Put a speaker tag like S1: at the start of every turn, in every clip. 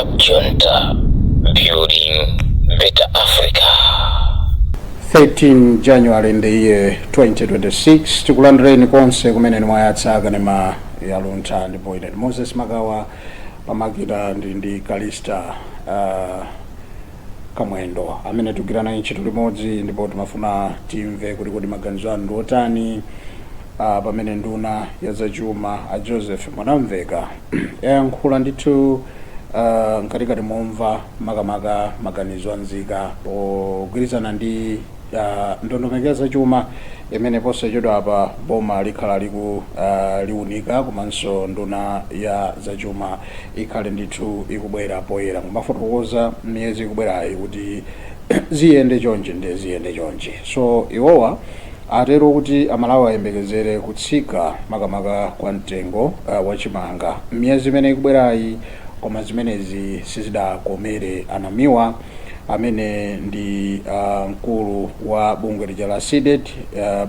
S1: Club Junta, building better Africa.
S2: 13 January in the year 2026, tikulandireni konse kumene mwayatsa kanema ya Luntha, ndipo ine ndi Moses Magawa, pamakina ndi Kalista Kamwendo amene tikugwira naye ntchito limodzi. Ndipo timafuna timve kuti maganizo anu ndi otani pamene nduna ya zachuma a Joseph Mwanamveka yayankhula ndithu mkatikati momva makamaka maganizo anzika pogwirizana ndi ndondomeko ya zachuma imene posachedwa apa boma likhala liku liunika, komanso nduna ya zachuma ikhale ndithu ikubwera poyera kumafotokoza miyezi ikubwerayi kuti ziyende chonchi ndi ziyende chonchi. So iwowa atero kuti Amalawi ayembekezere kutsika makamaka kwa mtengo wa chimanga miyezi imene ikubwerayi, koma zimenezi sizidakomere Anamiwa amene ndi mkulu wa bungwe lija la CDEDI,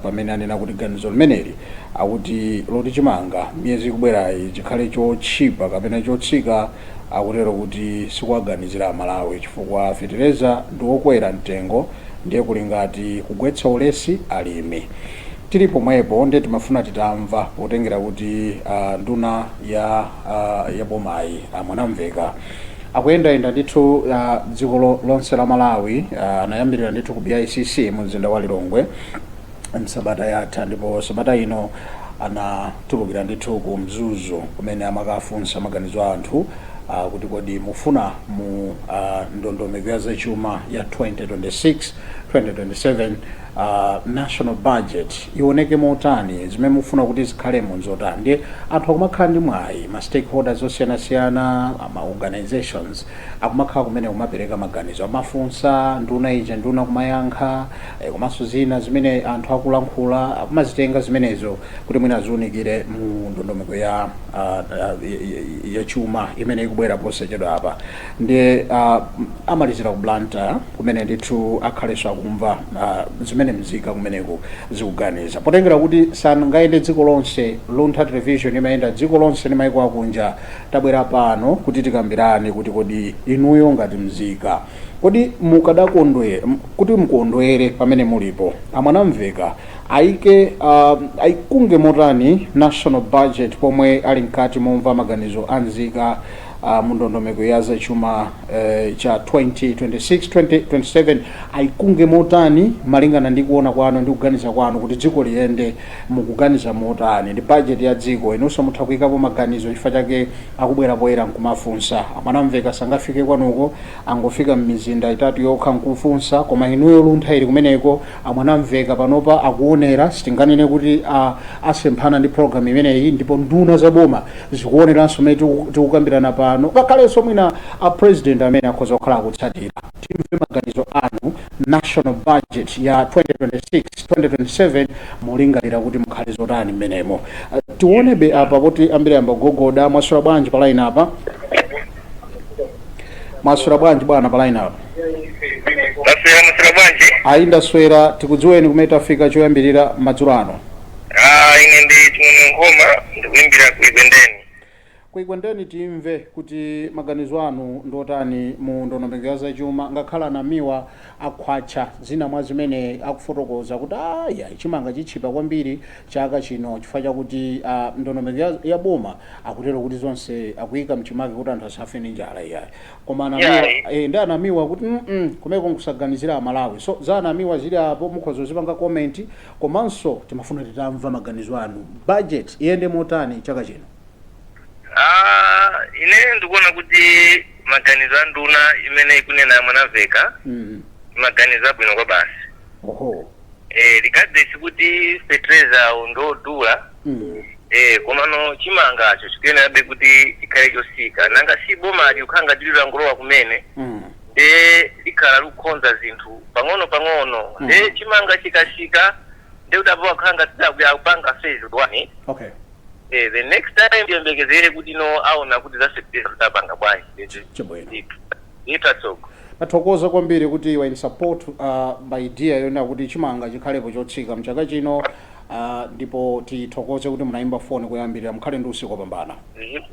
S2: pamene anena kuti ganizo limeneli akuti loti chimanga miyezi ikubwerayi chikhale chotchipa kapena chotsika, akutero kuti sikuwaganizira Amalawi chifukwa fetereza ndi wokwera mtengo, ndiye kuli ngati kugwetsa ulesi alimi. Tili pomwepo, ndiye timafuna titamva potengera kuti nduna ya bomayi a Mwanamveka akuyendayenda ndithu dziko lonse la Malawi. Anayambirira ndithu ku BICC mu mzinda wa Lilongwe msabata yatha, ndipo sabata ino anatulukira ndithu ku Mzuzu kumene amakafunsa maganizo a anthu kuti kodi mufuna mu ndondomeko ya zachuma ya 2026 2027 national budget ioneke motani, zimene mufuna kuti zikhalemo nzotani? Ndiye anthu akumakhala ndi mwayi, ma stakeholders osiyanasiyana, ama organizations akumakhala kumene kumapereka maganizo, amafunsa nduna ija, nduna kumayankha, komanso zina zimene anthu akulankhula akumazitenga zimenezo kuti mwina ziunikire mu ndondomeko ya chuma imene ikubwera posachedwa apa. Ndiye amalizira ku Blantyre kumene ndithu akhalenso akumva zimene mzika kumeneko zikuganiza, potengera kuti sangayende dziko lonse. Luntha Television imayenda dziko lonse ndi maiko akunja. Tabwera pano kuti tikambirane kuti kodi inuyo ngati mzika, kodi mukadakondwera kuti mukondwere pamene mulipo, aMwanamveka ayike ayikunge motani national budget pomwe ali mkati momva maganizo a nzika mu ndondomeko ya zachuma cha 2026 2027, ayikunge motani malingana ndi kuona kwanu ndi kuganiza kwanu kuti dziko liyende? Mukuganiza motani? Ndi budget ya dziko, inunso mutha kuyikapo maganizo. Chifukwa chake akubwera poyera nkumafunsa. Amwanamveka sangafike kwanuko, angofika m'mizinda itatu yokha nkufunsa, koma inuyo Luntha ili kumeneko. Amwanamveka panopa akuonera, sitinganene kuti asemphana ndi program imeneyi, ndipo nduna za boma zikuoneranso mmene tikukambirana pano, ngakhalenso mwina a president amene akhoza kukhala akutsatira. Timve maganizo anu, national budget ya 2026 2027 mulingalira kuti mukhale zotani mmenemo? Tionebe apa kuti ambiri ambagogoda. Mwaswera bwanji pa line apa? Mwaswera bwanji bwana pa line apa?
S3: Taswera, muswera bwanji?
S2: Ayi, ndaswera. Tikudziweni, kumene tafika choyambirira madzulo ano?
S3: Ah, ine ndi Chimwemwe Nkhoma, ndikuimbira ku Ikwendeni.
S2: Kuikwendeni, timve kuti maganizo anu ndotani mu ndondomeko ya zachuma, ngakhala Anamiwa akhwacha zina mwa zimene akufotokoza kuti aya chimanga chitchipa kwambiri chaka chino chifukwa chakuti ndondomeko ya boma akutero kuti zonse akuyika mchimake kuti anthu asafe ndi njala, iyayi. Koma Anamiwa ndi Anamiwa kuti kumeko nkusaganizira Amalawi. So za Anamiwa zili apo, mukhoza kuzipanga comment, komanso timafuna titamva maganizo anu, budget iyende motani chaka chino?
S3: Ah, ine ndikuona kuti maganizo a nduna imene ikunena ya Mwanamveka maganizo abwino kwa basi. Regardless kuti fertilizer ndodula, komano chimangacho chikuyenerabe kuti chikhale chosika. Nanga si boma likukhala ngati lilangolowa kumene, nde likhala likukonza zinthu pang'ono pang'ono, nde chimanga chikasika, nde kuti apo akhala ngati akupanga phase one. The next time tiyembekezere kuti no, aona kuti za fertilizer zapanga bwanji.
S2: Chabwino.
S3: Itatsogo.
S2: Tathokoza kwambiri kuti you are in support, by idea yonena kuti chimanga chikhalepo chotsika mchaka chino. Ndipo tithokoze kuti munayimba foni kuyambirira. Mukhale ndi usiku wopambana.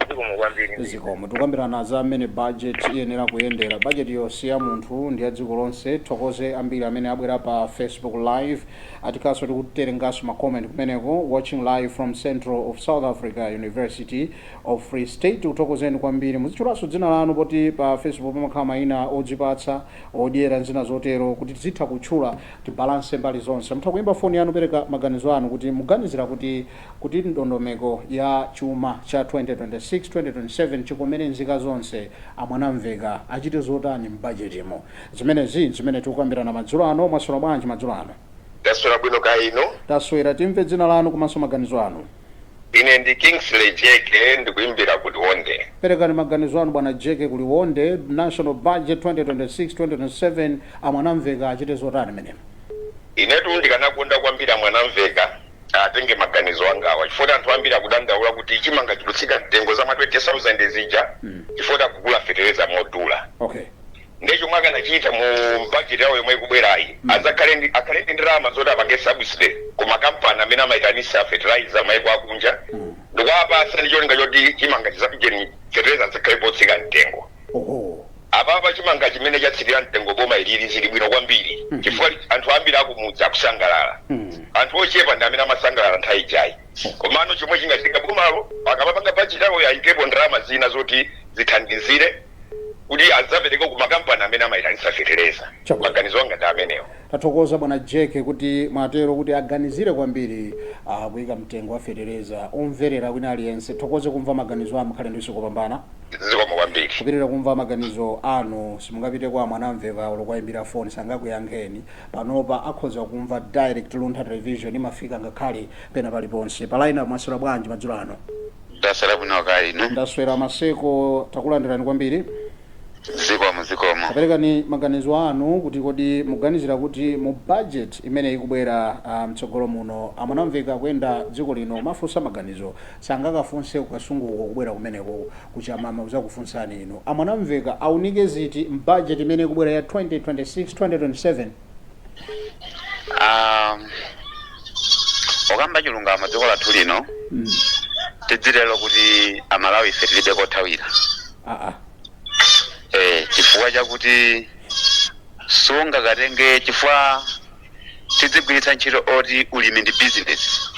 S3: Zikomo kwambiri.
S2: Zikomo. Tikukambirana za mmene budget iyenera kuyendera. Budget yonse ya munthu ndi ya dziko lonse. Thokoze ambiri amene abwera pa Facebook Live, atikanso tikuterenganso ma comment kumeneko. "Watching live from Central of South Africa, University of Free State." Tikuthokozeni kwambiri. Muzitchulanso dzina lanu, poti pa Facebook pamakhala mayina odzipatsa, odyera, nzina zotero, kuti tizitha kutchula, tibalanse mbali zonse. Mutha kuyimba foni yanu, pereka maganizo anu kuti muganizira kuti ndondomeko ya chuma cha 2026 2027 chikomere nzika zonse, amwanamveka achite zotani m'bajetimu? Zimenezi zimene tikukambirana madzulo ano. Mwaswera bwanji madzulo ano?
S4: Taswera bwino, ka ino?
S2: Taswera. Timve dzina lanu komanso maganizo anu.
S4: Ine ndi Kingsley Jeke, ndikuimbira ku Liwonde.
S2: Perekani maganizo anu, bwana Jeke, ku Liwonde. National budget 2026 2027, amwanamveka achite zotani menemo?
S4: Inetu ndikanakonda kwambiri amwanamveka atenge maganizo angawa, chifukwa anthu ambiri akudandaula kuti chimanga chikutsika mtengo za ma 20,000 zija chifukwa akugula fetereza modula. Ndiye chomwe akanachita mu budget yawo yomwe ikubwerayi, akhale ndi ndalama zoti apange subsidy ku makampani amene amayitanisa fertilizer maiko akunja, ndikuwapasa ndi cholinga choti chimanga chisapijeni, fertilizer zikhale potsika mtengo. Apapa chimanga chimene chatsikira mtengo boma ilili zili bwino kwambiri, chifukwa anthu ambiri akumudzi akusangalala. Anthu ochepa ndi amene amasangalala nthawi ijayi. Komano chomwe chingachitika, bomalo akamapanga budget yawo ayikepo ndalama zina zoti zithandizire kuti adzapereke ku makampani amene amayitanisa fetereza. Maganizo anga ndi amenewo.
S2: Tathokoza, bwana Jeke, kuti mwatero kuti aganizire kwambiri kuyika mtengo wa fetereza omverera wina aliyense. Thokoze kumva maganizo anu. Mukhale ndi usiku wopambana.
S4: Zikomo kwambiri.
S2: Kupitirira kumva maganizo anu, simungapite kwa Mwanamveka ulo kwayimbira foni sangakuyankheni. Panopa akhoza kumva direct. Luntha Television imafika ngakhale pena paliponse. Pa line, mwaswera bwanji madzulo ano?
S5: Ndaswera bwino, ka inu?
S2: Ndaswera, Maseko. Takulandirani kwambiri.
S5: Zikomo, zikomo.
S2: Aperekani maganizo anu kuti kodi muganizira kuti mu budget imene ikubwera mtsogolo muno, amwanamveka kuyenda dziko lino mafunsa maganizo, sangakafunse kukasunguko, kubwera kumeneko kuchamama kuzakufunsani inu, amwanamveka aunike ziti m'budget imene ikubwera ya 2026 2027?
S5: Ukamba chilungamo, dziko lathu lino, tidzitero kuti Amalawi ife tilibe kothawira. Chifukwa chakuti sungakatenge, chifukwa tidzigwiritsa ntchito oti ulimi ndi business.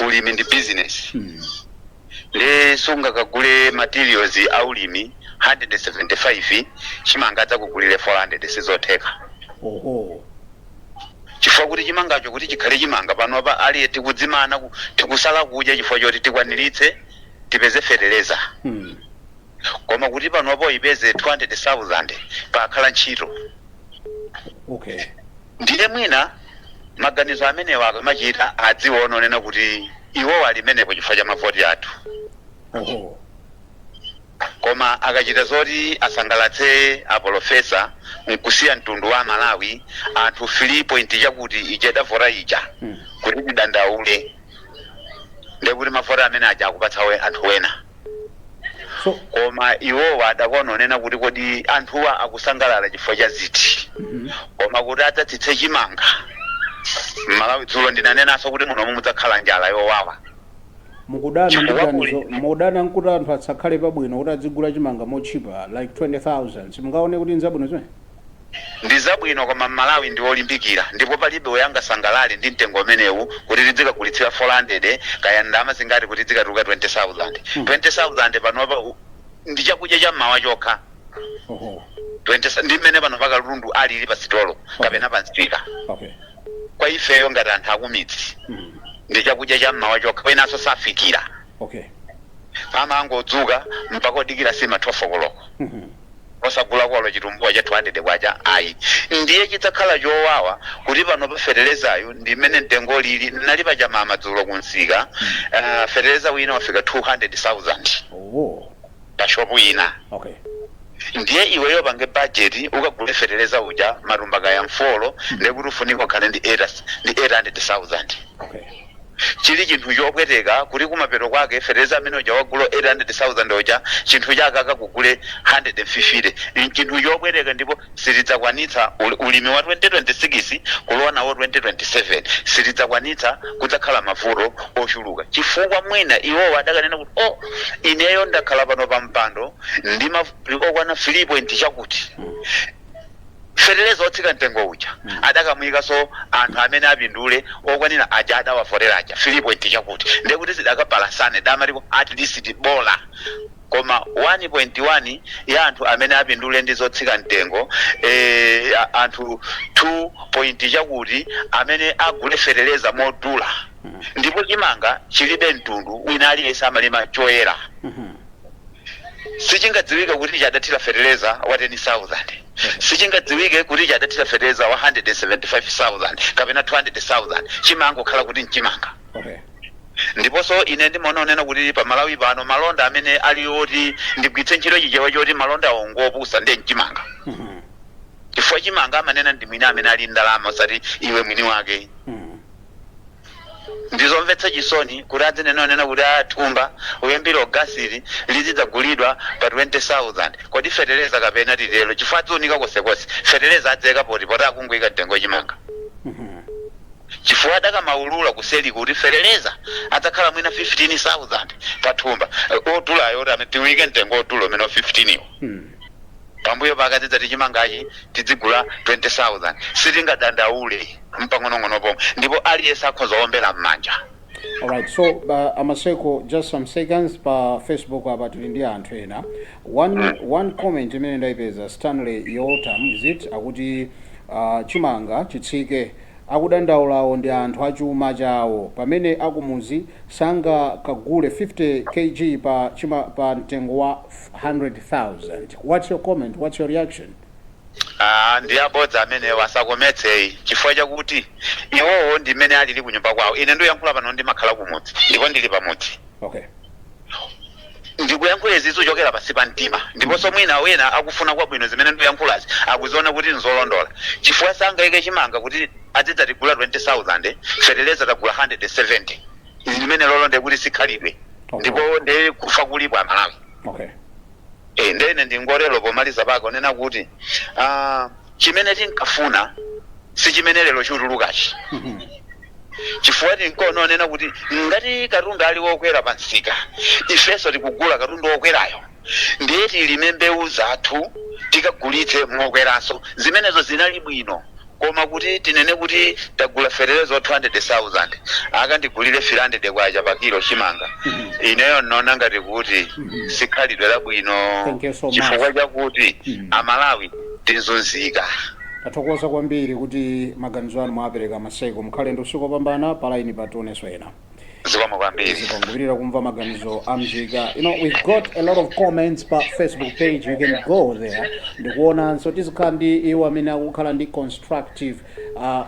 S5: Ulimi ndi business. Ndi sungakagule materials a ulimi 175, chimanga adzakugulire 400, sizotheka. Chifukwa kuti chimangacho kuti chikhale chimanga, panopa aliye tikudzimana tikusala kudya chifukwa choti tikwaniritse tipeze fetereza. Koma kuti panopo ipeze 200,000, pakhala ntchito. Ndiye mwina maganizo amenewa akamachita adziona onena kuti iwowo alimenepo chifukwa cha mavoti athu. Koma akachita zoti asangalatse apolofesa nkusiya mtundu wa Malawi, anthu 3 point chakuti ija idavota ija, kuti tidandaule, ndekuti mavoti amene aja akupatsa anthu wena.
S2: So
S5: koma iwowa adakona onena kuti kodi anthuwa akusangalala chifukwa cha ziti? Koma kuti adzatsitse chimanga Malawi, dzulo ndinanenanso kuti munomu mudzakhala njala yowawa.
S2: Mukudana ndi
S5: Chifukwa
S2: ganizo, mukudana nkuti anthu asakhale pabwino kuti adzigula chimanga mochipa like 20,000? Simungaone kuti nzabwino zimene?
S5: Ndi zabwino, koma Mmalawi ndi olimbikira, ndipo palibe woyangasangalale ndi mtengo umenewu kuti tidzikagulitsira 400 kaya ndalama zingati kuti dzikatuluka 20,000. 20,000 panopa ndi chakudya cha mmawa chokha. 20 ndi mmene pano pakatundu alili pa sitolo kapena pa msika. Kwa ifeyo ngati anthu akumidzi, ndi chakudya cha mmawa chokha, wenanso safikira. Amangodzuka mpaka odikira sima 12 koloko, osagula kolo chitumbuwa cha 200 kwacha ayi. Ndiye chidzakhala chowawa kuti pano pa feterezayo ndi mmene mtengo lili. Nali pachamama dzulo kumsika, fetereza wina wafika 200,000 pa shopu ina. Ndiye iweyo pange budget ukagule fetereza uja matumba kaya mfolo, ndekuti ufunika ukhale ndi 8 ndi 800,000. Chili chinthu chopweteka kuti kumapeto kwake fetereza amene uja wagula 800,000 uja, chinthu chake akakugule 150. Chinthu chopweteka, ndipo sitidzakwanitsa ulimi wa 2026 kulowa nawo 2027, sitidzakwanitsa, kudzakhala mavuto ochuluka, chifukwa mwina iwowo adakanena kuti, "Oh, ineyo ndakhala pano pa mpando ndi okwana 3 point chakuti, fetereza otsika mtengo uja adakamuyikaso anthu amene apindule okwanira aja adawavotera aja 3 point chakuti," ndekuti zidakabalasane damatiko at least bola. Koma 1.1 ya anthu amene apindule ndi zotsika mtengo, anthu 2 point chakuti amene agule fetereza modula. Ndipo chimanga chilibe mtundu, wina aliyense amalima choyera. Sichingadziwike kuti chadathira fetereza wa 10,000, sichingadziwike kuti chadathira fetereza wa 175,000 kapena 200,000. Chimangokhala kuti mchimanga. Ndiponso ine ndimaona onena kuti pamalawi pano malonda amene ali oti ndigwiritse ntchito Chichewa choti malonda ongopusa ndiye mchimanga, chifukwa chimanga amanena ndi mwini amene ali ndalama, osati iwe mwini wake. Ndizomvetsa chisoni kuti adzinena onena kuti athumba uyambira ogasili lizidzagulidwa pa 20,000. Kodi fetereza kapena titelo, chifukwa adziunika konsekonse, fetereza adzeka poti poti akunguyika mtengo wachimanga, chifukwa adakamaulula kuseli kuti fetereza adzakhala mwina 15,000 pathumba odulayo, kuti amene tiuyike mtengo odula umene wa 15 iwo, pambuyo pakadzidza tichimangachi tidzigula 20,000, sitingadandaule mpang'onong'ono pomwe, ndipo aliyense akhoza kuombera m'manja.
S2: Alright, so Amaseko, just some seconds. Pa Facebook apa tili ndi anthu ena. One comment imene ndayipeza, Stanley Yotam, is it, akuti chimanga chitsike, akudandaulawo ndi anthu achuma chawo, pamene akumuzi sangakagule 50 kg pa mtengo wa 100,000. What's your comment? What's your reaction?
S5: Ah, ndi abodza amenewo, asakometseyi, chifukwa chakuti iwowo ndi mmene alili kunyumba kwawo. Ine ndiyankhula pano ndimakhala kumudzi, ndipo ndili pamudzi. Ndikuyankhula izi zochokera pansi pa mtima, ndiponso mwina wena akufuna kwabwino zimene ndikuyankhulazi akuziona kuti nzolondola, chifukwa sangayike chimanga kuti azidzatigula 20,000, feteleza tagula 170. Limene lolonde kuti sikhalidwe. Ndipo ndi kufa kulipo Amalawi. Ndene ndingorelo pomaliza pake onena kuti chimene tinkafuna si chimene lero chitulukachi, chifukwa tinkoona kuti ngati katundu ali wokwera pa msika, ifenso tikugula katundu wokwerayo, ndiye tilime mbewu zathu tikagulitse mokweranso. Zimenezo zinali bwino, koma kuti tinene kuti tagula fetereza 200,000, akandigulire 300 kwacha pa kilo chimanga, ineyo nona ngati kuti sikhalidwe labwino.
S2: Thank you so much.
S5: Chifukwa chakuti Amalawi tizunzika.
S2: Tathokoza kwambiri kuti maganizo anu mwapereka, Maseko. Mukhale ndi usiku wopambana. Pa line pationenso ena.
S5: Zikomo kwambiri.
S2: Zikongopirira kumva maganizo a mzika. We've got a lot of comments pa Facebook page. You can go there ndikuonanso tizikhala ndi iwo amene akukhala ndi constructive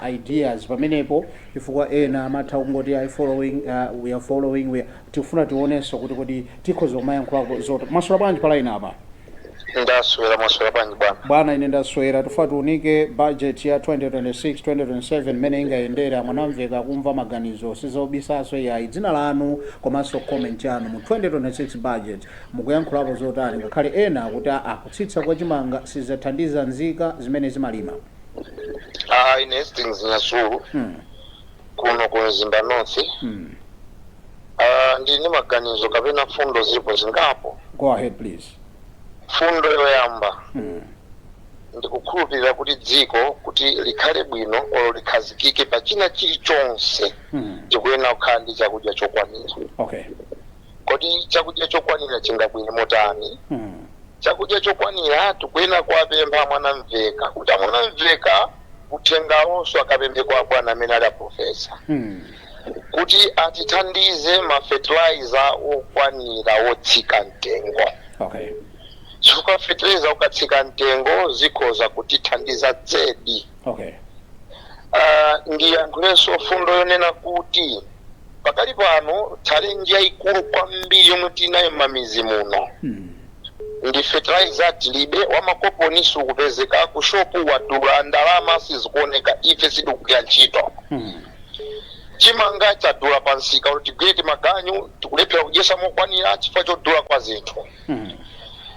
S2: ideas pamenepo, chifukwa ena amatha kungoti i following we are following we are, tikufuna tionenso kuti tikhoza kumayankhulako zota. Mwaswera bwanji pa line apa?
S6: Ndaswera. Mwaswera bwanji, bwana?
S2: Bwana, ine ndaswera. Tifuna tiunike budget ya 2026 2027 mmene ingayendera. Mwanamveka kumva maganizo, sizobisaso yayi. Dzina lanu komanso comment yanu mu 2026 budget, mukuyankhulapo zotani, ngakhale ena akuti aa, kutsitsa kwa chimanga sizathandiza nzika zimene zimalima?
S6: Ah, ine Hastings Nyasulu kuno ku Mzimba North. Ah, ndili ndi maganizo kapena fundo zilipo zingapo.
S2: Go ahead, please.
S6: Fundo yoyamba, ndikukhulupirira kuti dziko kuti likhale bwino olo likhazikike pa china chilichonse, tikuyenera kukhala ndi chakudya chokwanira. Kodi chakudya chokwanira chingabwere motani? Chakudya chokwanira, tikuyenera kuwapempha Mwanamveka kuti Amwanamveka uthengawonso akapemphe kwa bwana amene ali aprofesa kuti atithandize ma fertilizer okwanira wotsika mtengo, chifukwa fertilizer ukatsika mtengo zikhoza kutithandiza zedi. Ndiyankhulenso fundo yonena kuti pakali pano challenge yayikulu kwambiri yomwe tinayo m'mamizi muno ndi fertilizer tilibe, wamakoponi sukupezeka, ku shopu wadula, ndalama sizikuoneka, ife sitikugwira ntchito. Chimanga chadula pansika, kuti tigwire timaganyu tikulephera kudyesa mokwanira chifukwa chodula kwa zinthu.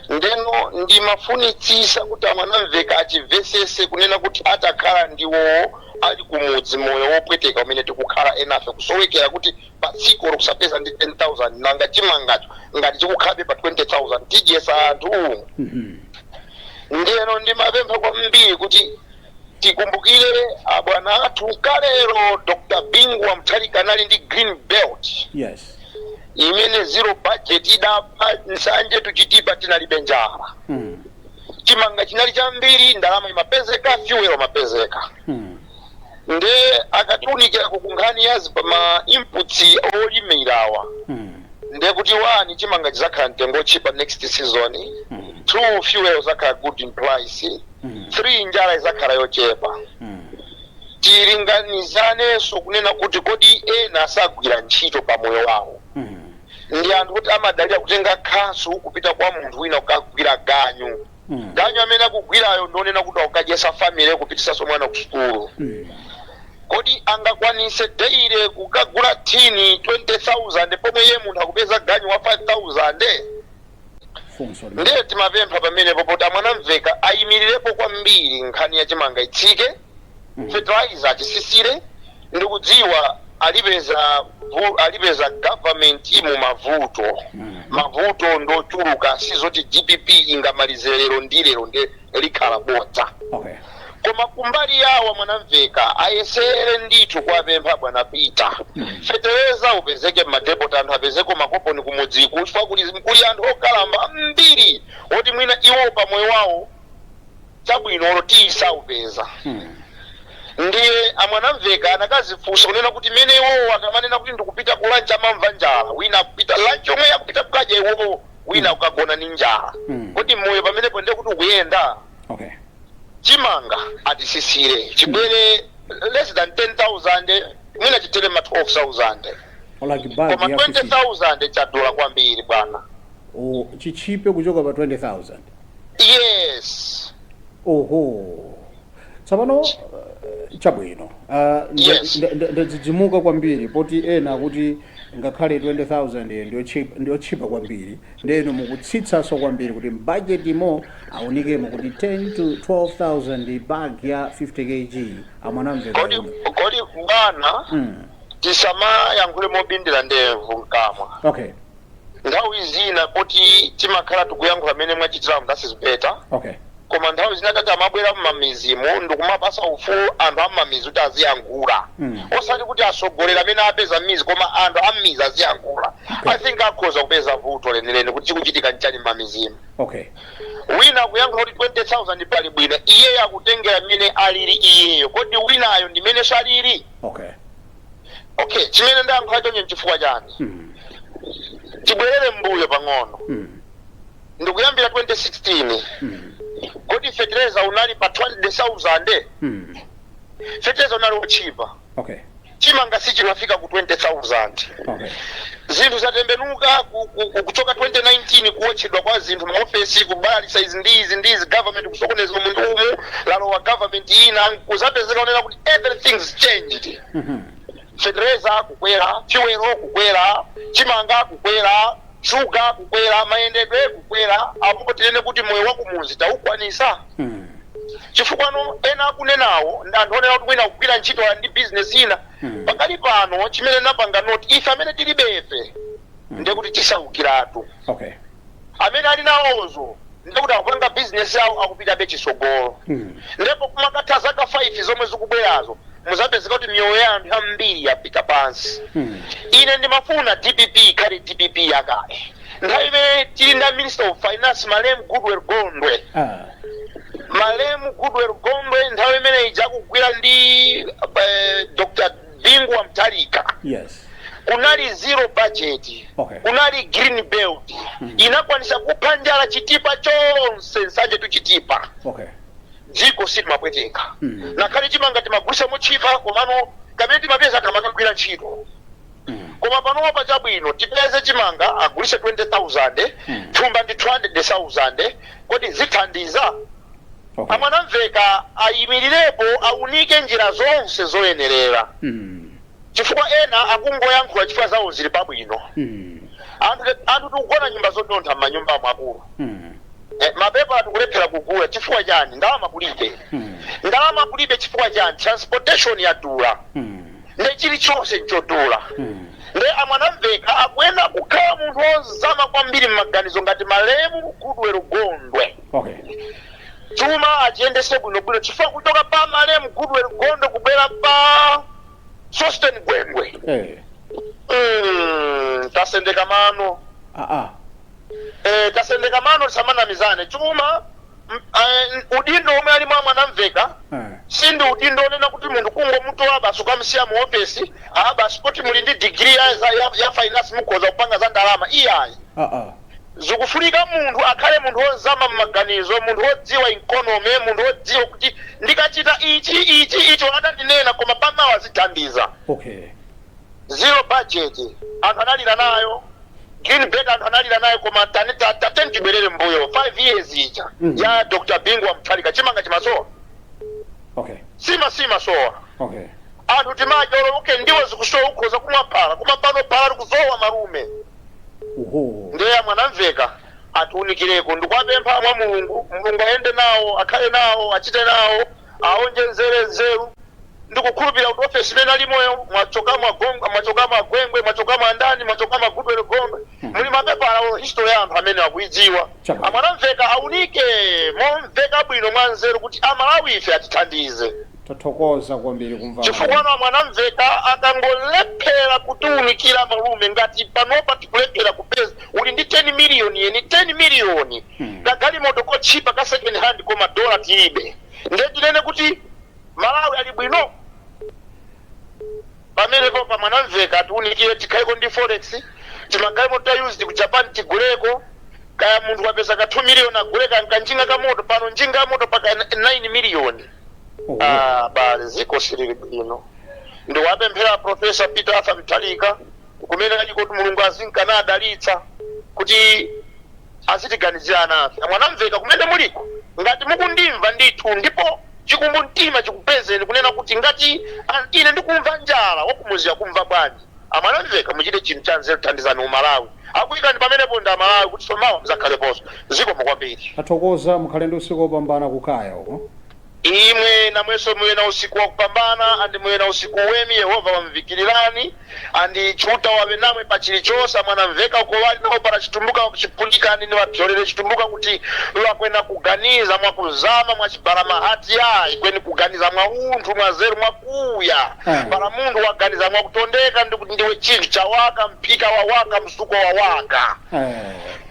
S6: Ndeno ndimafunitsisa kuti aMwanamveka achimvesese kunena kuti atakhala ndiwowo ali kumudzi, moyo wopweteka umene tikukhala enafe, kusowekera kuti pa tsiku kusapeza ndi 10,000, nanga chimangacho ngati chikukhabe pa 20,000 tidyesa anthu? Ndeno ndimapempha kwambiri kuti tikumbukire abwana athu kalero, Dr Bingu wa Mutharika, anali ndi green belt imene zero budget idapha Nsanje tuchitipa, tinalibe njala. Chimanga chinali chambiri, ndalama imapezeka, fuel imapezeka. Nde akatiunikira ku nkhani ya ma inputs olimirawa, nde kuti one, chimanga chizakhala mtengo ochipa next season. Two, fuel izakhala good in price. Three, njala izakhala yochepa. Tilinganizanenso kunena kuti kodi ena asagwira ntchito pa moyo wawo ndi anthu kuti amadalira kutenga khasu kupita kwa munthu wina kukagwira ganyu. Ganyu amene akugwirayo ndionena kuti akukadyesa family, kupitisanso mwana ku sukulu. Kodi angakwanise daily kukagula thini 20,000 pomwe iye munthu akupeza ganyu wa 5,000?
S2: Funso.
S6: Ndiye timapempha pamenepo poti aMwanamveka ayimirirepo kwambiri nkhani ya chimanga itsike, fertilizer achisisire. Ndikudziwa alipeza government mu mavuto. Mavuto ndochuluka, sizoti DPP ingamalize lero ndi lero, ndi likhala bodza. Koma kumbali yawo Mwanamveka ayesere ndithu kuwapempha bwana Peter, fetereza upezeke mmadepot, anthu apezeko makoponi kumudziku, chifukwa kuli anthu okalamba ambiri oti mwina iwo pamoyo wawo chabwino olo tiyisaupeza. Ndiye aMwanamveka anakazifunsa kunena kuti mene iwowo akamanena kuti ndikupita ku lunch amamva njala, wina akupita lunch yomwe akupita kukadya iwowo, wina akukagona ni njala. Kodi moyo pamenepo ndiye kuti ukuyenda? Chimanga atisisire chibwere less than 10,000, mwina chitere ma 12,000.
S2: Like bag
S6: Koma
S2: ya 50.
S6: 20,000 chadula kwambiri, bwana.
S2: Oh, chichipe kuchoka pa 20,000?
S6: Yes.
S2: Oho, tsopano chabwino. Ndadzidzimuka kwambiri poti ena akuti ngakhale 20,000 ndiyotchipa kwambiri, ndeno mukutsitsanso kwambiri kuti mbudgetimo aunikemo kuti 10 to 12,000 bag ya 50 kg, aMwanamveka.
S6: Kodi bwana, tisamayankhule mobindira ndevu mkamwa. Nthawi zina poti timakhala tikuyankhula mmene mwachitiramu, that is better. Koma nthawi zina tati amabwera mmamizimu ndikumapasa ufulu anthu am'mamizi kuti aziyankhula, osati kuti asogolera amene apeza m'mizi, koma anthu am'mizi aziyankhula. I think akhoza kupeza vuto lenileni kuti chikuchitika nchani m'mamizimu. Wina akuyankhula kuti 20,000 pali bwino, iyeyo akutengera mmene alili iyeyo. Kodi winayo ndi mmene salili? Okay, chimene ndayankhula choncho nchifukwa chani? Tibwerere mbuyo pang'ono. Ndikuyambira 2016. Kodi fertilizer unali pa 200,000? Fertilizer unali wochipa. Chimanga sichimafika ku 20,000. Zinthu zatembenuka kuchoka 2019, kuwotchedwa kwa zinthu, maofesi kubalalitsa, izi ndi izi ndi izi, government kusokoneza umu ndi umu, lalowa government ina, kuzapezeka onena kuti everything's changed. Fertilizer kukwera, fuel kukwera, chimanga kukwera, shuga kukwera, mayendedwe kukwera. Apo tinene kuti moyo wa kumuzi taukwanisa? Chifukwa no ena akunenawo ndi anthu onena kuti mwina kugwira ntchito ndi business ina. Pakali pano chimene napanga noti, ife amene tilibefe ndiye kuti tisaukiratu. Amene ali nawozo ndiye kuti akupanga business yawo, akupitabe chisogolo. Ndipo kumakatha zaka 5 zomwe zikubwerazo, muzapezeka kuti miyoyo ya anthu ambiri yapita pansi. Ine ndimafuna DPP ikhale DPP yakale, nthawi imene tili nda Minister of Finance malemu Goodwell Gondwe. Malemu Goodwell Gondwe, nthawi imene ija akugwira ndi Dr Bingu wa Mutharika, kunali zero budget. Kunali green belt, inakwanisa kupha njala Chitipa chonse, Nsanje tuchitipa. Dziko silimapweteka. Nakhale chimanga timagulisa mochipa, komano kamene timapeza kamakagwira ntchito. Koma panopa pachabwino tipeze chimanga agulise 20,000, thumba ndi 200,000, kodi zithandiza? AMwanamveka ayimirirepo, aunike njira zonse zoyenerera. Chifukwa ena akungoyankhula chifukwa zawo zili pabwino. Anthu tikugona nyumba zodontha m'manyumbamo akulu. Mapepa atikulephera kugula chifukwa chani? Ndalama kulibe. Ndalama kulibe chifukwa chani? Transportation yadula. Nde chilichonse nchodula. Nde a Mwanamveka akuyenera kukhala munthu wozama kwambiri m'maganizo ngati malemu Goodall Gondwe. Chuma achiyendese bwinobwino, chifukwa kuchoka pa malemu Goodall Gondwe kubwera pa Sosten Gwengwe, tasendeka mano. Tasendeka mano, tisamanamizane. Chuma udindo omwe ali mwa Mwanamveka sindi udindo onena kuti munthu kungomutola basi ukamsiya mu ofesi, ah, basi kuti muli ndi degree ya finance mukhoza kupanga za ndalama, iyayi. Zikufunika munthu akhale munthu wozama mmaganizo, munthu wodziwa economy, munthu wodziwa kuti ndikachita ichi, ichi, icho adandinena, koma pamawa zithandiza. Zero budget anthu analira nayo, green belt anthu analira nayo, koma tateni tibwerere mbuyo 5 years ija ya Dr Bingu wa Mutharika, chimanga chimasowa? Sima simasowa. Anthu timadya oloke ndiwo zikusowa, ukhoza kumwa phala, koma pano phala likusowa, malume. Ndeya Mwanamveka atiunikireko. Ndikuwapempha mwa Mulungu, Mulungu ayende nawo, akhale nawo, achite nawo, aonjezere nzeru. Ndikukhulupirira kuti ofesi imene alimoyo mwachokamo Agongo, mwachokamo Agwengwe, mwachokamo andani, mwachokamo aGoodall Gondwe, muli mapepala o history ya anthu amene akuidziwa. AMwanamveka aunike momveka bwino mwa nzeru kuti Amalawi ife atithandize.
S2: Tathokoza kwambiri kumva.
S6: Chifukwa no Mwanamveka akangolephera kutiunikira, malume, ngati panopa tikulephera kupeza, uli ndi 10 million yeni 10 million, kagalimoto kochipa ka second hand, koma dola tilibe. Nde tinene kuti Malawi ali bwino? Pamenepo pa Mwanamveka atiunikire, tikhaleko ndi forex, timagalimoto ta used ku Japan tiguleko, kaya munthu wapeza ka 2 million agule kanjinga ka moto. Pano njinga ya moto paka 9 million. Ah, bale, ziko silili bwino. Ndiwapemphera Professor Peter Arthur Mutharika kumene ali kuti Mulungu azinkana adalitsa kuti azitiganizira nafe. Mwanamveka, kumene muliko, ngati mukundimva ndithu ndipo chikumbu mtima chikupezeni kunena kuti ngati ine ndikumva njala, wakumuzi akumva bwanji? Amwanamveka, muchite chinthu cha nzeru, thandizani Umalawi. Akuyikani pamenepo ndi Amalawi kuti somawa muzakhaleponso. Zikomo kwambiri.
S2: Tathokoza, mukhale ndi usiku wopambana kukaya uko.
S6: Imwe namwenso muwe na usiku wakupambana, andi muwe na usiku wemi. Yehova wamvikirirani, andi Chuta wave namwe pa chilichonse. Mwanamveka uko wali nawo para chitumbuka chipulikani ni wapyolere chitumbuka kuti lwakwena kuganiza mwakuzama mwachibala mahati yayi kweni kuganiza mwa unthu, mwa zeru, mwakuya. Para munthu waganiza mwakutondeka ndikuti ndiwe chinthu chawaka, mphika wawaka, msuko wawaka.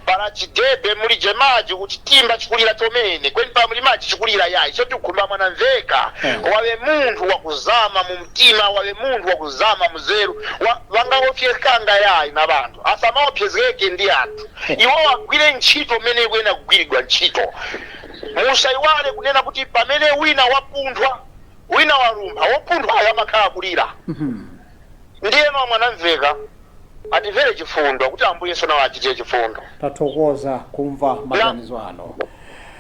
S6: Para chidebe muli jemaji kuchitimba chikulira chomene, kweni pa muli maji chikulira yayi choti kukhumba. Mwanamveka, wave munthu wakuzama mu mtima, wave munthu wakuzama muzeru, wangaopyekanga yayi na vanthu asamaopyezeke ndi anthu. Iwo wagwire ntchito mmene ikuyena kugwiridwa ntchito. Musayiwale kunena kuti pamene wina wapunthwa, wina walumpha, wopunthwayo amakhala kulira. Ndiyeno Mwanamveka atimvere chifundo kuti Ambuye nawo achitire chifundo.
S2: Tathokoza kumva maganizo ano.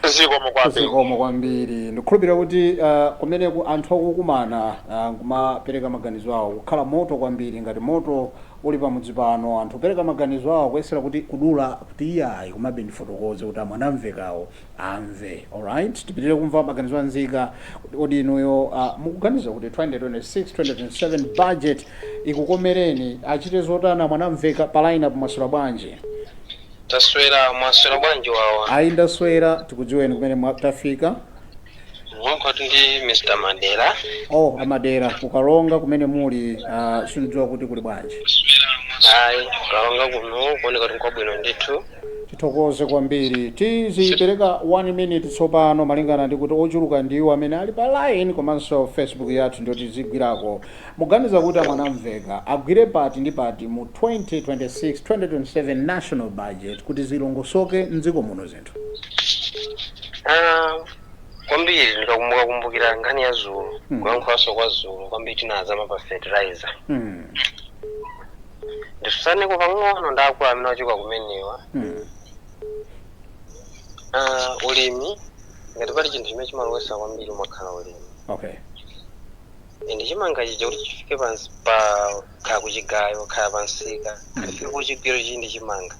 S6: Zikomo kwambiri.
S2: Zikomo kwambiri. Ndikukhulupirira kuti kumeneku anthu akukumana kumapereka maganizo awo, kukhala moto kwambiri ngati moto uli pamudzi pano. Anthu kupereka maganizo awo, kuyesera kuti kudula kuti iyayi, komabe ndifotokoze kuti aMwanamvekawo amve. Alright, tipitirire kumva maganizo anzika kuti kodi inuyo mukuganiza kuti 2026 2027 budget ikukomereni? Achite zotani Mwanamveka? Pa line up, mwaswera bwanji?
S3: Taswera, mwaswera bwanji wawa?
S2: Ayi, ndaswera. Tikudziweni, kumene tafika?
S3: Mwakhwatu ndi Mr Madera.
S2: Oh, aMadera, kukalonga kumene muli, sindidziwa kuti kuli bwanji?
S3: Ayi, Kalonga kuno kuoneka kuti nkwabwino ndithu.
S2: Tithokoze kwambiri. Tizipereka 1 minute tsopano malingana ndi kuti ochuluka ndiwo amene ali pa line komanso Facebook yathu, ndio tizigwirako. Muganiza kuti aMwanamveka agwire pati ndi pati mu 2026 2027 national budget kuti zilongosoke mdziko muno zinthu?
S3: Ah, kwambiri ndikakumbuka kumbukira nkhani ya zulu, kuyankhulanso kwa zulu kwambiri tinazama pa fertilizer. Ndisusaneko pang'ono ndakula amene wachoka kumenewa. Ah, ulimi, ngati pali chinthu chimene chimalowesa kwambiri umakhala ulimi. And chimanga chija kuti chifike pansi pa khala kuchigayo, khala pansika, chifike kuchigwiro chindi chimanga,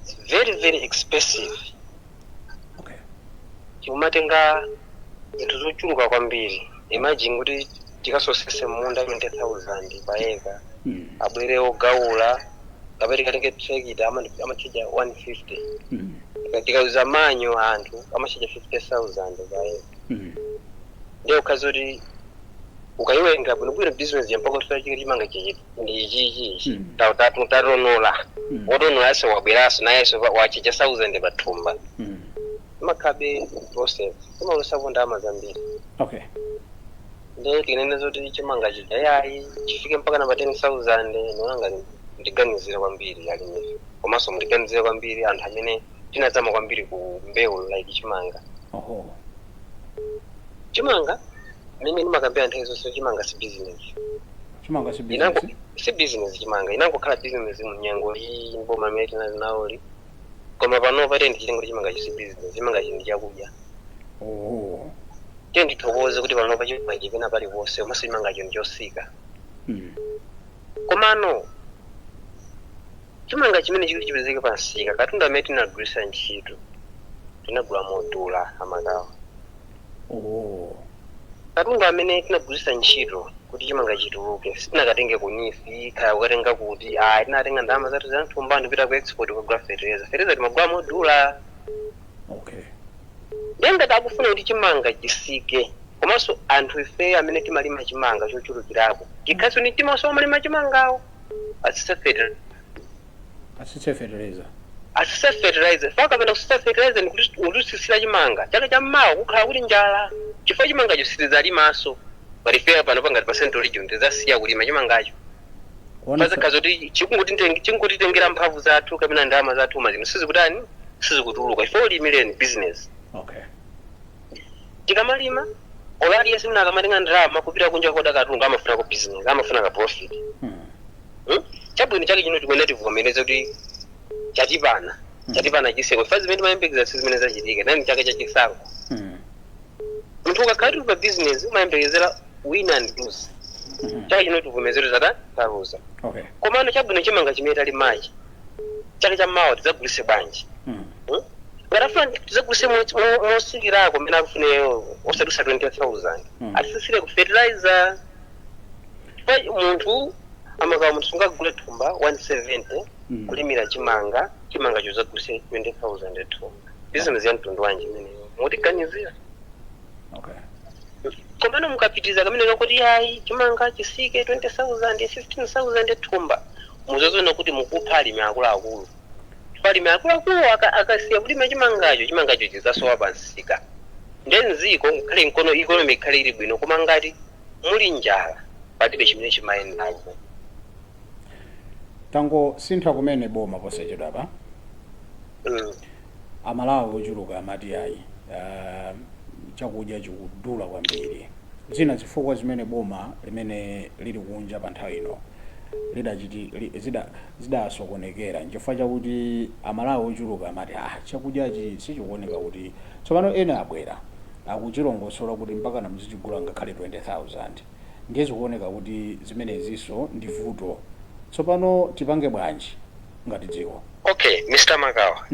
S3: it's very very expensive. Chikumatenga zinthu zochuluka kwambiri. Imagine kuti tikasosese munda 20,000 pa eka, abwere ogawula, kapena tikatenge tractor amachaja 150. Tikauza manyo anthu amachaja 50,000 pa eka. Ndiye ukhazi kuti ukayiwerenga bwinobwino business ya mpaka kufika chimanga chichi ndi ichichi, tatonola, wotonola aso wabweraso nayenso wachaja 1000 pathumba. Imakhabe process imalusapo ndalama zambiri. Ndiye tinene zoti chimanga chija yayi chifike mpaka namba 10,000, niona ndiganizire kwambiri alimife, komanso mundiganizire kwambiri anthu amene tinadzama kwambiri ku mbewu like chimanga. Chimanga mene ndimakambira nthawi zonse, chimanga si business.
S2: Chimanga si
S3: Inango
S2: business.
S3: Si business. Chimanga inangokhala business mu nyengo iyi mboma imene tinali nawoli, koma panopa tiye ndichite kuti chimanga chisi business, chimanga chi ndi chakudya. Tiye ndithokoze kuti panopa chimanga chipena paliponse, komanso chimangacho ndi chosika. Komano chimanga chimene chikuti chipezeke pansika, katundu amene tinagwiritsa ntchito tinagula modula, amakawa. Katundu amene tinagwiritsa ntchito kuti chimanga chituluke sitinakatenge ku NEEF, kaya kukatenga kuti ayi, tinatenga ndalama zathu za mthumba ndipita ku export kukagula fertilizer. Fertilizer timagula modula. Ndiye ngati akufuna kuti chimanga chisike, komanso anthu ife amene timalima chimanga chochulukirapo chikhaso ni timaso amalima chimangawo, asise fertilizer.
S2: Asitse fertilizer.
S3: Asise fertilizer. Fakapenda kusisa fertilizer ndikutisisira chimanga chaka chammawa kukhala kuti njala, chifukwa chimangacho sitidzalimaso. Palifeya pano pangati pa Central Region tidzasiya kulima chimangacho. Pazikhaza kuti chikungotitengera mphamvu zathu kapena ndalama zathu, mazino sizikutani, sizikutuluka. Ife ulimireni business. Tikamalima, olo aliyense mwina akamatenga ndalama kupita kunja koda katundu amafuna ku business, amafuna ka profit. Chabwino chake chino tikuenda tivomereze kuti chatipana, chatipana chiseko fa zimene timayembekeza si zimene zachitika nani chake chachisankho. Munthu ukakhala tuli pa business umayembekezera win and lose. Chaka chino tivomereze kuti tata taluza. Komano chabwino chimanga chimene talimachi chaka chammawa tidzagulise bwanji? Ngatafuna tidzagulise mosikirako mmene akufuneyo, osadusa 20,000, atisisire ku fertilizer. Pa munthu amakawa, munthu sungagule thumba 170 kulimira chimanga, chimanga chozagulise 20,000 thumba. Business ya mtundu wanji imeneyo? Mutiganizira. Komano mukapitiriza kamene kakuti ayi chimanga chisike 20,000, 15,000 thumba, muzazoona kuti mukupha alimi akuluakulu. Chifukwa alimi akuluakulu akasiya kulima chimangacho, chimangacho chizasowa pansika, ndiye mziko ngakhale mkono economy ikhale ili bwino, koma ngati muli njala palibe chimene chimayendako.
S2: Tangosintha kumene boma posachedwa pa. Amalawi ochuluka amati ayi, chakudya chikudula kwambiri. Zina zifukwa zimene boma limene lili kunja pa nthawi ino lidachiti zidasokonekera nchifukwa chakuti Amalawi ochuluka amati ah, chakudyachi sichikuoneka kuti tsopano ena abwera akuchilongosola kuti mpaka namzichigula ngakhale 20,000, ndiye zikuoneka kuti zimenezinso ndi vuto. Tsopano tipange bwanji ngati dziko?
S3: Okay, Mr Makawa.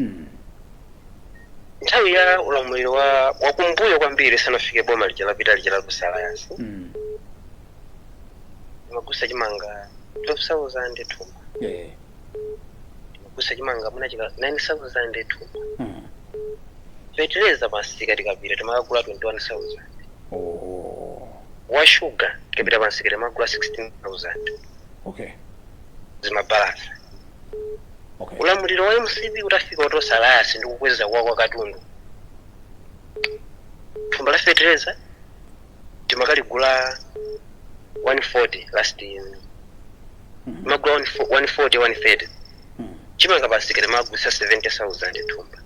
S3: Nthawi ya ulamuliro wa wakumbuyo kwambiri, sanafike boma lija lapita lija la Tonse Alliance, timagusa chimanga 12,000 thumba. Timagusa chimanga muna chika 9,000 thumba. Fetereza pansika tikapita timakagula 21,000. Wa sugar tikapita pansika timagula 16,000. Zimabalasa. Ulamuliro wa MCP utafika, wa Tonse Alliance, ndi kukweza kwa katundu, thumba la fetereza timakaligula 140 last year, timagula 140, 130. Chimanga pansika timagulisa 70,000 thumba.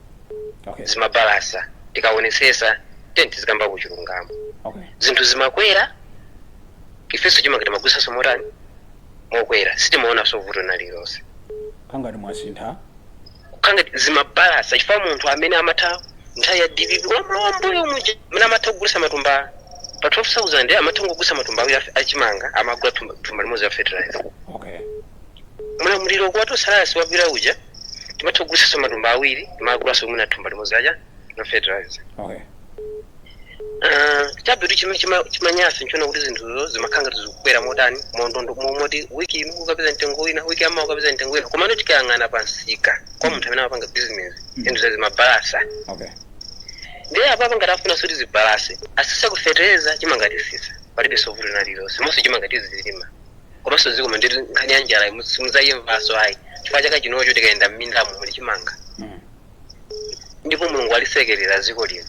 S3: Zimabalasa. Tikaonesesa tenti tizikamba kuchilungamo. Zinthu zimakwera, ifenso chimanga timagulisanso motani? Mokwera. Sitimaonanso vuto nalilonse.
S2: Kangati mwasintha?
S3: Kangati zimabalasa, chifukwa munthu amene amatha nthawi ya DPP, ulamuliro wambuyo muja, amene amatha kugulisa matumba Pa 12,000 amatha kugulitsa matumba awiri achimanga, amagula thumba limodzi la fertilizer. Mulamuliro kwatosalasi wapira uja timatha kugulitsanso matumba awiri, timagulaso mwina thumba limodzi aja la fertilizer. Chabwino chimene chimanyasa nchiona kuti zinthuzo zimakhala ngati zikukwera motani, mondondo moti wiki ino ukapeza mtengo wina, wiki yamawa ukapeza mtengo wina. Komano tikayang'ana pa msika kwa munthu amene amapanga business, zinthu zazimabalasa. Ndiye apapa ngati afuna kuti zibalase, asise kufetereza, chimanga tisisa, palibe sovuto na lilonse monse chimanga tizilima. Komanso zikoma nditi nkhani ya njala simuzayimvaso ayi, chifukwa chaka chinocho tikayenda m'mindamo muli chimanga. Ndipo Mulungu alisekerera dziko lino.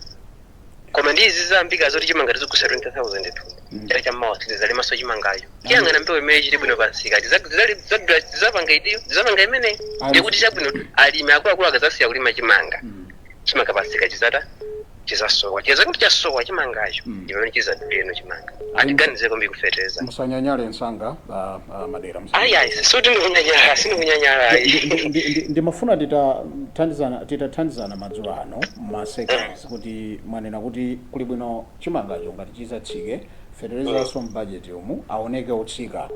S3: Koma ndi izi zambika zoti chimanga tizigusa 20,000 thumba, chaka chammawa tizalimaso chimangacho. Tiyang'ana mbewu imene chili bwino pansika, tizapanga idiyo, tizapanga imeneyi. Ndikuti chabwino alimi akuluakulu akazasiya kulima chimanga, chimanga pansika chizata chizasowa, chizakuti chasowa chimangacho, ndipamene chizaduleno chimanga. Atiganize kwambiri kufetereza.
S2: Musanyanyale msanga, Madera.
S3: Ayi, ayi, soti ndikunyanyala, sindikunyanyala, ayi.
S2: Ndimafuna titathandizana madzulo ano ma seconds kuti mwanena kuti kuli bwino chimangacho ngati chizatsike, feterezanso mbudget umu aoneke otsika,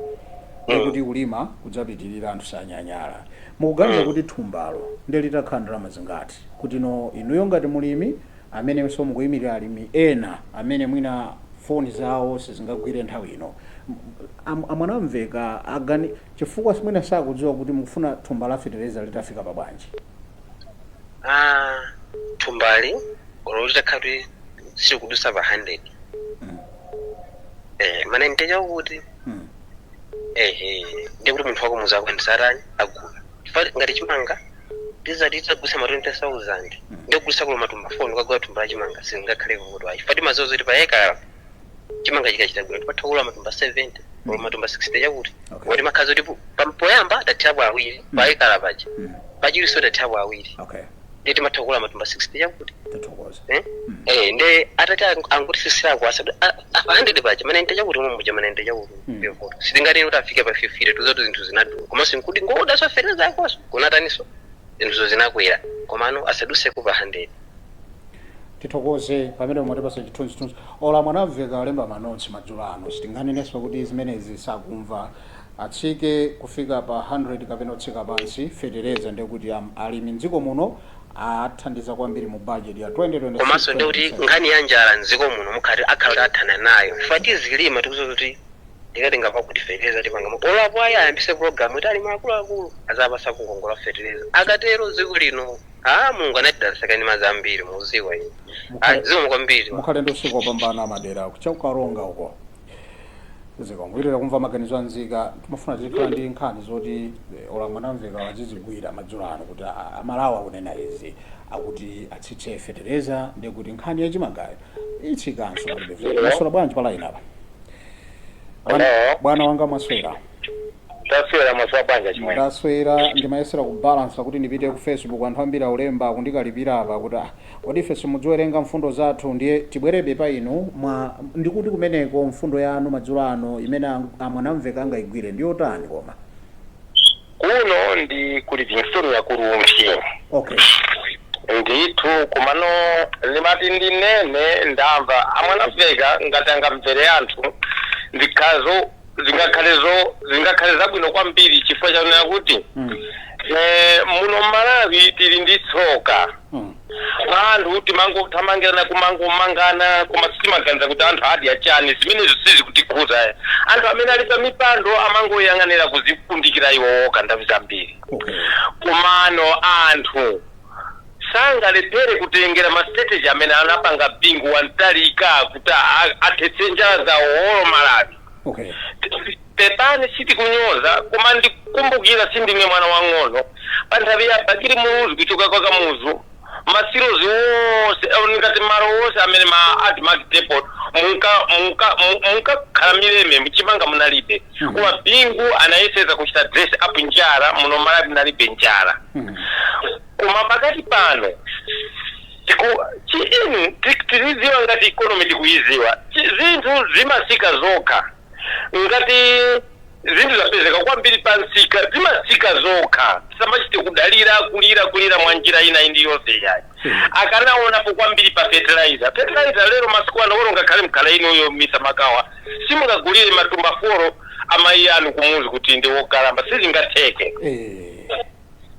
S2: ndikuti kulima kudzapitirira, anthu sanyanyala. Mukuganiza kuti thumbalo ndi litakhala ndalama zingati, kuti no inuyo ngati mulimi amenenso mukuyimirira alimi ena amene mwina foni zawo sizingagwire nthawi ino, amwanamveka agani chifukwa mwina sakudziwa kuti mukufuna thumba la fetereza litafika pa bwanji?
S3: Ah, thumbali olo litakhala kuti silikudusa pa 100, mana ntecha kuti ehe, ndikuti munthu wako muzakwanisa atani, agula. Chifukwa ngati chimanga tizati titagulisa ma 20,000, ndikugulisa kulo matumba 4, ukagula thumba la chimanga singakhale vuto ayi, chifukwa timaziwa zoti pa ekala chimanga chikachita bwino tipatha kugula matumba 70 olo matumba 60 chakuti. Kodi makhazi kuti poyamba tathirapo awiri pa ekala paja, pachiwiriso tathirapo awiri, ndi timatha kugula matumba 60 chakuti.
S2: Tathokoza.
S3: Eh? Eh, nde atati angotisisirako asati pa 100 paja, mana nte chakuti momwe muja, mana nte chakuti vuto sitingatini kuti afike pa 50, tuzoti zinthu zinadula, komanso nkuti ngoda sofereza akoso kunataniso zinthuzo zinakwera, komano asaduseko pa 100.
S2: Tithokoze pamene mwatipasa chithunzithunzi. Ola Mwanamveka alemba ma notes madzulo ano, sitinganenenso kuti zimenezi sakumva. Atsike kufika pa 100 kapena kutsika pansi fetereza, ndekuti alimi mdziko muno athandiza kwambiri mu budget ya 2026.
S3: Komanso ndikuti
S2: 27.
S3: Nkhani ya njala mdziko muno mukhati akhala kuti athana nayo, chifukwa tizilima tikuzo kuti ndikatenga pakuti fetereza tipanga olapo ayi, ayambise program kuti alimi akuluakulu azapasa kukongola fetereza. Akatero dziko lino, a Mulungu anatidalisakani madzi ambiri muziwa ine. Zikomo kwambiri.
S2: Mukhale ndi usiku wopambana, Madera kuchaukaronga uko. Zikongwirira kumva maganizo anzika. Timafuna tizikhala ndi nkhani zoti ola Mwanamveka wazizigwira madzulo ano kuti Amalawi akunena izi, akuti atsitse fetereza, ndi kuti nkhani yachimangayo itsikanso, palibe. Mwaswera bwanji pa line apa?
S7: Hello.
S2: Bwana wanga, mwaswera?
S7: Taswera, mwaswera bwanji chimwene?
S2: Ndaswera. Ndimayesera kubalansa kuti ndipite ku Facebook, anthu ambiri aulemba akundikalipira apa kuti ah, kodi ife simudziwerenga mfundo zathu? Ndiye tibwerebe pa inu mwa ndikuti kumeneko mfundo yanu madzulo ano imene amwanamveka angayigwire ndiyotani koma?
S7: Kuno ndi ku Livingstone ya ku Rumphi. Ndithu, komano limati ndinene, ndamva amwanamveka ngati angamvere anthu, zikhazo zingakhale zabwino kwambiri, chifukwa chakunena kuti muno Malawi tili ndi tsoka. Anthu timangothamangirana, kumangomangana, koma sitimaganiza kuti anthu adya chani. Zimenezo sizikutikhuza. Anthu amene ali pa mipando amangoyang'anira kuzikundikira iwo okha nthawi zambiri. Komano anthu sangalephere kutengera ma strategy amene anapanga Bingu wa Mutharika kuti athetse njala zawo olo Malawi. Pepani, sitikunyoza, koma ndikumbukira, sindine mwana wang'ono, pa nthawi ya Bakili Muluzi kuchoka kwa Kamuzu, ma silos wonse, ngati malo wonse amene ma ADMARC depot munkakhala mileme, chimanga munalibe. Koma Bingu anayeseza kuchita dress up njala muno Malawi, munalibe njala. Koma pakati pano inu tiliziwa ngati economy tikuiziwa, zinthu zimasika zokha ngati Zinthu zapezeka kwambiri pa msika, zimasika zokha, tisamachite kudalira kulira kulira mwa njira ina iliyonse yayi. Akanaonapo kwambiri pa fertilizer. Fertilizer lero masiku ano, olo ngakhale mkhala inuyo misa makawa, simungagulire matumba 4 amayi anu kumuzi kuti ndi wokalamba, sizingatheke,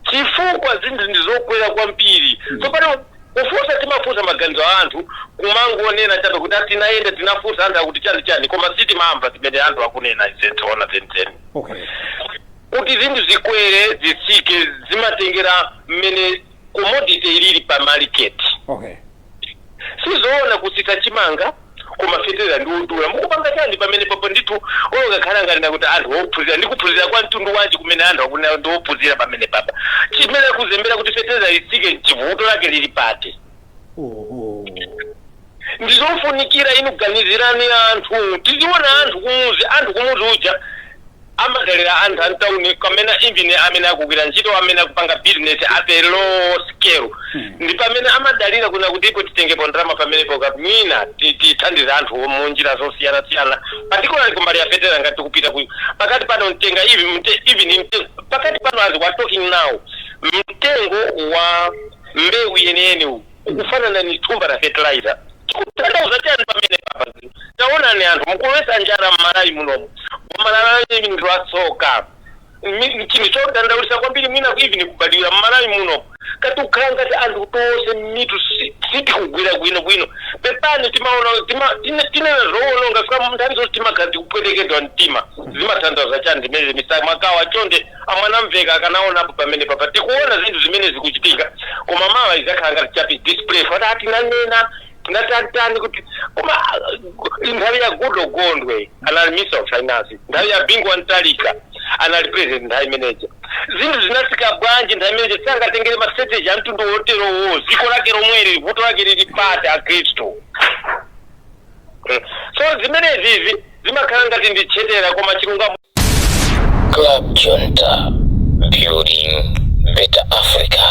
S7: chifukwa zinthu ndizokwera kwambiri. Tsopano kufunsa, timafunsa maganizo a anthu, kumangonena chabe kuti atinayenda tinafunsa anthu akuti chani chani, koma sitimamva zimene anthu akunena zentsona zenizeni. Kuti zinthu zikwere, zitsike, zimatengera mmene commodity ilili pa market. Sizoona kutsitsa chimanga koma fetereza ndi wodula. Mukupanga chani pamene papo? Ndithu ongakhala ngati kuti anthu ophunzira, ndi kuphunzira kwa mtundu wanji kumene anthu akunena ndi ophunzira pamene papa? Chimene akuzembera kuti fetereza itsike, chivuto lake lili pati? Ndizofunikira inu kuganizirani anthu, tiziona anthu kumuzi. Anthu kumuzi uja amadalira anthu antawuni kamene even amene akugwira ntchito, amene akupanga business at a low scale, ndi pamene amadalira kuna kuti ipo titengepo ndalama pamenepo, mwina tithandize anthu mu njira zosiyanasiyana, particularly kumbali ya fetereza. Ngati tikupita ku pakati pano mtenga even even pakati pano, as we are talking now, mtengo wa mbewu yeniyeni ukufanana ni thumba la fertilizer. Tikutanthauza chani pamene papa? Taonani, anthu mukulowesa njala m'Malawi munomu. Malawi ndi watsoka. Chinthu chodandaulisa kwambiri, mwina even kubadwira m'Malawi muno, kati kukhala ngati anthu tonse mitu sitikugwira bwino bwino. Pepani, timaona tinena zowononga fika nthawi zonse timakhala tikupwetekedwa mtima. Zimatanthauza chani zimene misa makawa? Chonde amwanamveka akanaonapo pamene papa, tikuona zinthu zimene zikuchitika, koma mawa izakhala ngati chapi display fati atinanena tinatantani kuti. Koma nthawi ya Goodall Gondwe anali Minister of Finance, nthawi ya Bingu wa Mutharika anali president, nthawi imeneja zinthu zinasika bwanji? Nthawi imeneja sangatengere ma strategy a mtundu woterowo. Ziko lake lomweli, vuto lake lili pati, akhristu? So zimenezizi zimakhala ngati ndi chetera, koma chilungamo.
S1: Club Junta, building better Africa.